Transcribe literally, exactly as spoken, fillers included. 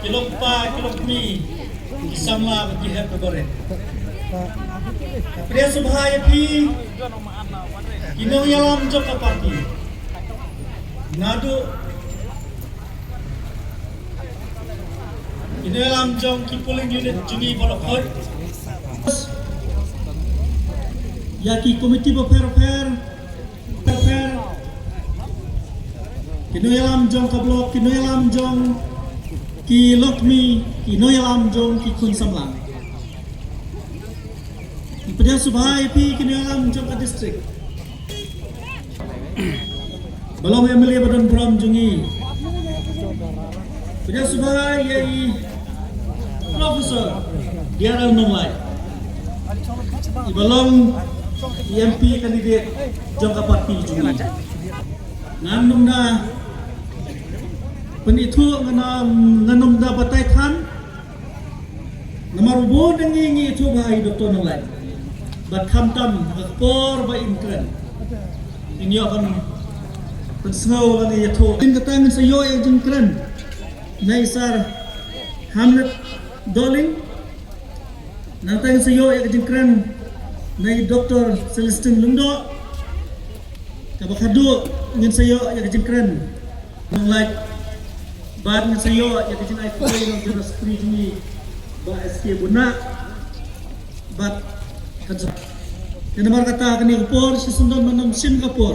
ki longpa, ki longkmie, ki samla bad ki hep ki barit. Nga pdiang sngewbha ïa phi ki nongïalam jong ka party. Naduh ki nongïalam jong ki polling unit jong ngi baroh khoit, ïa ki komiti bapher bapher, bapher, ki nongïalam jong ka block, ki nongïalam jong ki longkmie, ki nongïalam jong ki khun samla. Pdiang sngewbha ïa phi ki nongïalam jong ka district. Ba long M L A ba don burom jong ngi. Pdiang sngewbha ïa i Professor D R L Nonglait, i ba long i M P candidate jong ka party jong ngi. Ngan ym da pynithuh, ngan ym, ngan ym da batai than. Namar u bun na ngi ngi ithuh bha ïa i Doctor Nonglait. Bad khamtam ha ka por ba in kren, in ïoh ban pynsngew lane ïathuh. Te kata ngin sa ïoh ïa ka jingkren na i Sir Hamlet Dohling. Nangta ngin sa ïoh ïa ka jingkren na i Doctor Celestine Lyngdoh. Kaba khadduh ngin sa ïoh ïa ka jingkren Nonglait. Bad ngin sa ïoh ïa ka jingai khublei na u General Secretary jong ngi, Bah S K Bunah. Bad kan sa, te namar kata kane ka por, shisyndon ban ym shim ka por.